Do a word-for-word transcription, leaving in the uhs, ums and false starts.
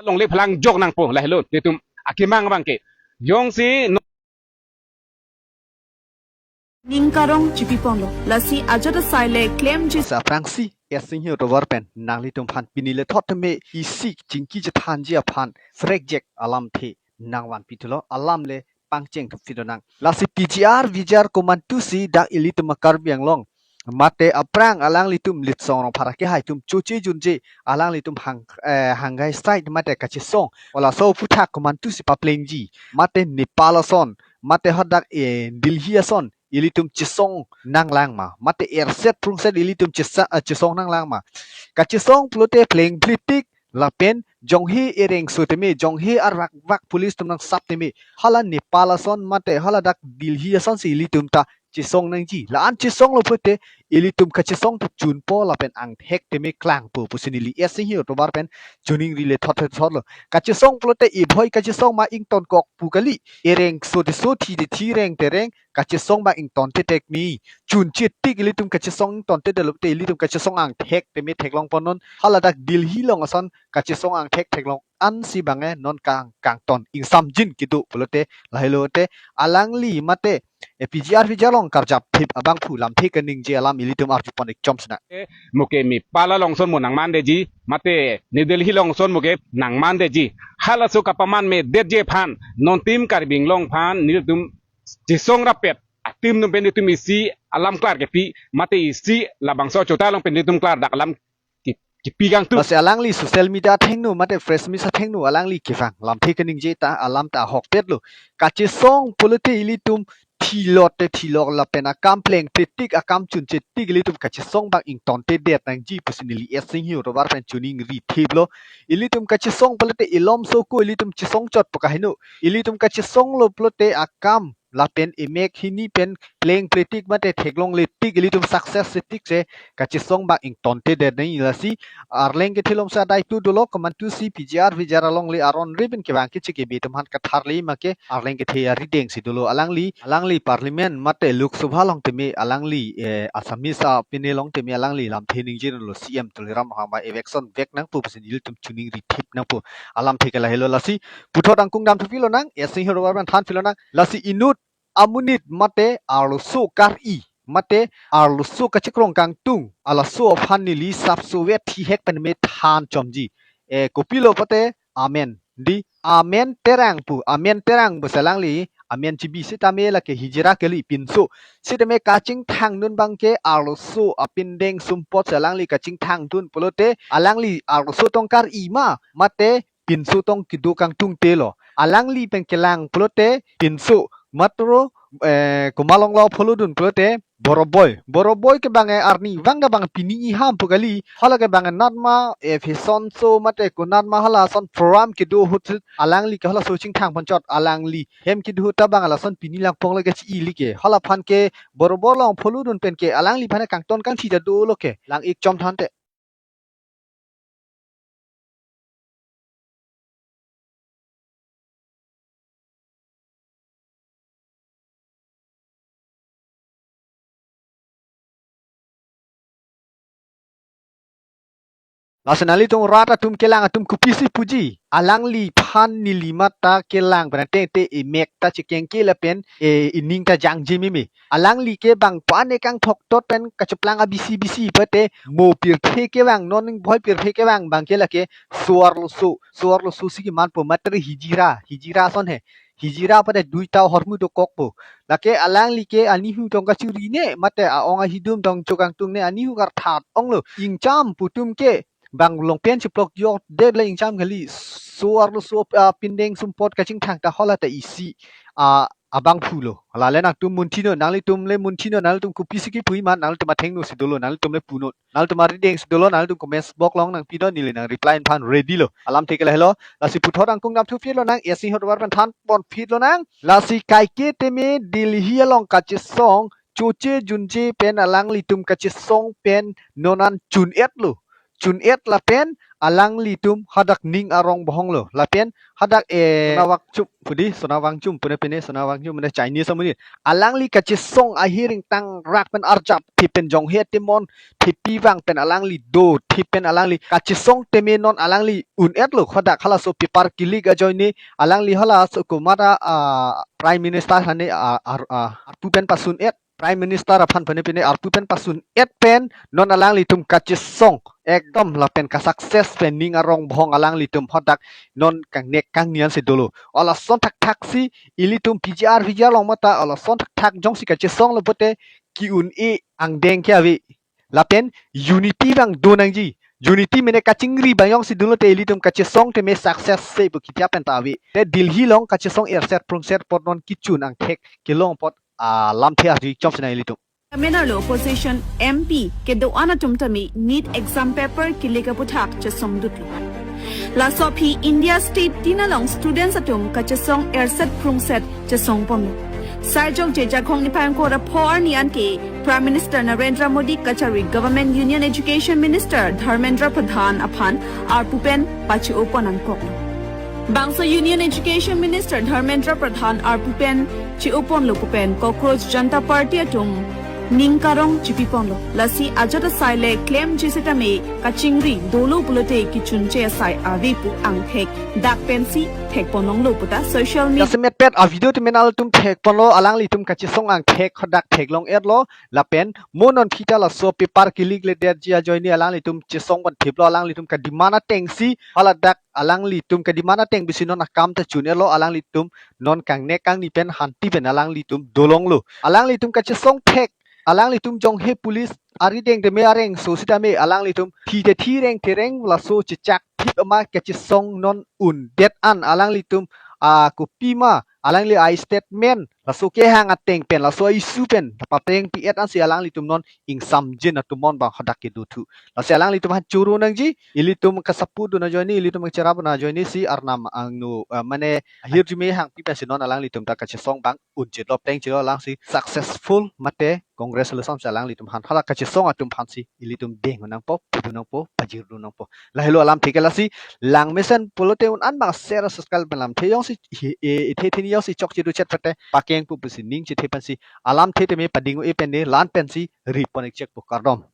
longle phalang jok nangpo lahelo netum akemang abangke. Jongsi no- Ning karong chipi ponlo. Lasi ajat asai le klemji. Sa aphrangsi, S Singhi Rover pen nanglitum aphan pini le thot tame isi chingki chethanji aphan frek jek alamthe nangvanpi thulo, alam le pangcheng thupi lonang. Lasi P G R V G R komantusi dak ilitum a-Karbi Anglong mate aphrang alanglitum Litsong Rongphar akehai atum choche junje alanglitum hang, eh, hanggai side mate kachesong, o laso aphuthak komantusi paplengji, mate Nepal ason, mate hadak, eh, Delhi ason ilitum chesong nanglang ma, mate erset prungset ilitum chesa-, eh, chesong nanglang ma. Kachesong pulote plengpletik lapen jonghe ereng so teme, jonghe arvak vak police atum nangsap teme, hala Nepal ason mate hala dak Delhi asonsi ilitum ta chesong nangji. La-an chesonglo pulote ilitum kachesong ta chunpo lapen angthek teme klangpo pusi neli S Singhi Rover pen choningri le thot thot thotlo. Kachesong pulote ibhoi kachesong ma ingtonkok pu kali. Ereng so te so, thi te thi, reng te reng, kachesong abang ingtonte thek me. Chunche tik ilitum kachesong ingtonte detlo te ilitum kachesong angthek teme theklongpon non. Hala dak Delhi along ason kachesong angthek theklong ansi abang e non kang kangton ingsamjin kedo pulote lahelo te alangli mate, eh, P G R V G R along karjap thip abangphu lamthe kaningje alam ilitum arjupon ik chom sina. Mo ke Nepal along ason mo nangmandeji, mate New Delhi along ason mo ke nangmandeji. Halaso kapaman me detji aphan non tim Karbi Anglong aphan nelitum chesong rapet atum atum pen itum isi alam klar kepi, mate isi labangso achota along pen itum klar dak alam ki-, kipi kangtung. Lasi alangli social media athengno mate press meet athengno alangli kevang lamthe kaningje ta alam ta ahokpetlo. Kachesong pulote ilitum thilot te thilok lapen akam plengpletik, akam chunche tik ilitum kachesong abang ingtonte det nangji pusi neli S Singhi Rover pen choningri thiplo. Ilitum kachesong pulote ilom so ko ilitum chesong chotpo kaheno. Ilitum kachesonglo pulote akam lapen emek hini pen plengpletik mate theklongle tik ilitum success tik se kachesong abang ingtonte det nangji. Lasi arleng kethe along sa adai tu dolo, komantusi P G R V G R alongle aron re pen kevang kechekebe atum aphan katharle ma ke arleng kethe arideng si dolo. Alangli, alangli Parliament mate Lok Sabha along teme alangli, eh, Assamese apine along teme alangli lamthe ningje lo, C M Tuliram Ronghang abang election vek nangpo pusi nelitum choningri thip nangpo. Alamthe ke lahelo. Lasi puthot angkung dam thupi lonang, S Singhi Rover pen thanpi lonang. Lasi inut amonit mate arloso kar-i mate arloso kachekrong kangtung, alaso aphan neli sapso vet thihek pen me than chomji. Eh, kopilo pulote Amen. Di Amen Terang pu, Amen Terang pusi alangli, Amen Chibi sitame lake hijira kali, pinso. Sitame kachingthangdun abangke arloso apindeng sumpot si alangli kachingthangdun pulote alangli arloso tong kar-i ma mate pinso tong kedo kangtungte lo. Alangli pen kelang pulote pinso matro, eh, komat along lo pholodun pulote Boroboi. Boroboi ke abang e arni vang ta abang pini iham pu kali. Hala ke abang e natma, eh, fashion show mate konatma hala ason program kedo ahut alangli ke halaso chingthang ponchot, alangli hem kedo ahut ta abang lason pini langpong le ke chi-i li ke. Hala aphan ke Boroboi along pholodun pen ke alangli aphan kangton kangthi ta dolo ke. Lang ik chom thante. Lason nanglitum rat atum kelang atum kopisi puji. Alangliphan neli mata kelang pen ateng te emek ta chekengke lapen e ining ta jangje meme. Alangli ke bang pane kangthok tot pen kacheplang abisi bisi pute mo pirthe kevang, non ning bhoi pirthe kevang abang ke lake so-arloso, so-arloso si kemanpo matre hijira, hijira ason he. Hijira pute duita ahormu dokokpo. Lake alangli ke anihu tong kachuri ne, mate a-ong ahidum tong chokangtung ne, anihu karthat onglo. Ingcham pu atum ke bang longpen chiplok yok det le ingcham kali, so-arloso, ah, pindeng sumpot kachingthang ta hala ta isi, ah, abangphu lo. Lale nangtum munthi non, nanglitum le munthi non, nanglitum kopisi kipu ma, nanglitum athengno si dolo, nanglitum le pu non, nanglitum arideng si dolo, nanglitum comments box along nangpi non, neli nang reply aphan ready lo. Alamthe ke lahelo, lasi puthot angkung dam thupi lonang, S Singhi Rover pen than ponpi lonang, lasi kaike teme Delhi along kachesong, choche junje pen alanglitum kachesong pen non an chun-et lo. Chun-et lapen alanglitum hadak ning arong bohong lo. Lapen hadak, eh, Sona Wangchum pu di, Sona Wangchum pu ne pine, Sona Wangchum pu ne Chinese amonit. Alangli kachesong ahiring tangrak pen arjap, thip pen jonghe atimon, thipi vang pen alangli do, thip pen alangli kachesong tame non alangli un-et lo. Hadak halaso paper kilik ajoine alangli halaso komat a, ah, Prime Minister hane, ah, ar-, ah, arpu pen pasun-et, Prime Minister aphan pine pine arpu pen pasun-et pen non alanglitum kachesong ekdom lapen ka-success pen ning arong bohong alanglitum hadak non kangnek kangni ansi dolo. Halason thakthak si ilitum P G R, V G R along mata halason thakthak jongsi kachesong lo pote ki-un-e angdeng ke ave. Lapen unity vang do nangji. Unity mene kachingri vang jongsi dolo te ilitum kachesong tame success se pu kitia pen ta ave. Te Delhi along kachesong erset prungset apot non kechun angthek kelong apot, ah, lamthe arju chomsi nang ilitum. Tamil Nadu opposition M P kedo-an atum tame NEET exam paper kilik aputhak chesongdutlo. Laso aphi India state tin along students atum kachesong erset prungset chesong ponlo. Sarjok je Jakhong niphai ingkoi ra pho arni anke Prime Minister Narendra Modi kachari Government Union Education Minister Dharmendra Pradhan aphan arpu pen pache-o pon nangkoklo. Bangso Union Education Minister Dharmendra Pradhan arpu pen che-o ponlo pu pen Cockroach Janta Party atum ning karong chipi ponlo. Lasi ajat asai le klemji setame kachingri dolo pulote kechunche asai ave pu angthek dak pensi thek pon longlo puta social media. Jasemet pet a video tame nanglitum thek ponlo, alanglitum kachesong angthek hadak theklong-et lo. Lapen mo non aphi ta laso paper kilik le derji ajoine alanglitum chesong pon thiplo, alanglitum ka-demand atengsi haladak alanglitum ka-demand ateng bisi non akam ta chun-et lo, alanglitum non kangnek kangni pen hanti pen alanglitum dolonglo. Alanglitum kachesong thek, alanglitum jonghe police arideng tame areng so sitame alanglitum thi te thi, reng te reng, laso chechak thip ama kachesong non un-det an alanglitum, ah, kopima alangli a-statement laso kehang ateng pen, laso a-issue pen papreng pi-et ansi alanglitum non ingsamjin atum mon bang hadak kedo thu. Lasi alanglitum aphan choro nangji, ilitum ka-support dun ajoine, ilitum cherap dun ajoine si Arnam angno, eh, mane ahirjume hangpi pensi non alanglitum ta kachesong bang unchit lo, plengchit lo, alangsi successful mate Congress lo samsi alanglitum aphan, hala kachesong atum aphansi ilitum deng nangpo, pudun nangpo, pajir dun nangpo. Lahelo alamthe ke lasi, lang mesen pulote un-an bang share subscribe pen lamthe jongsi hi, e, ithe thini jongsi chokche do chet pete pakeng pu pusi ning chethe pensi alamthe tame pading-o-e pen ne lan pensi ri pon ik chek pu, kardom.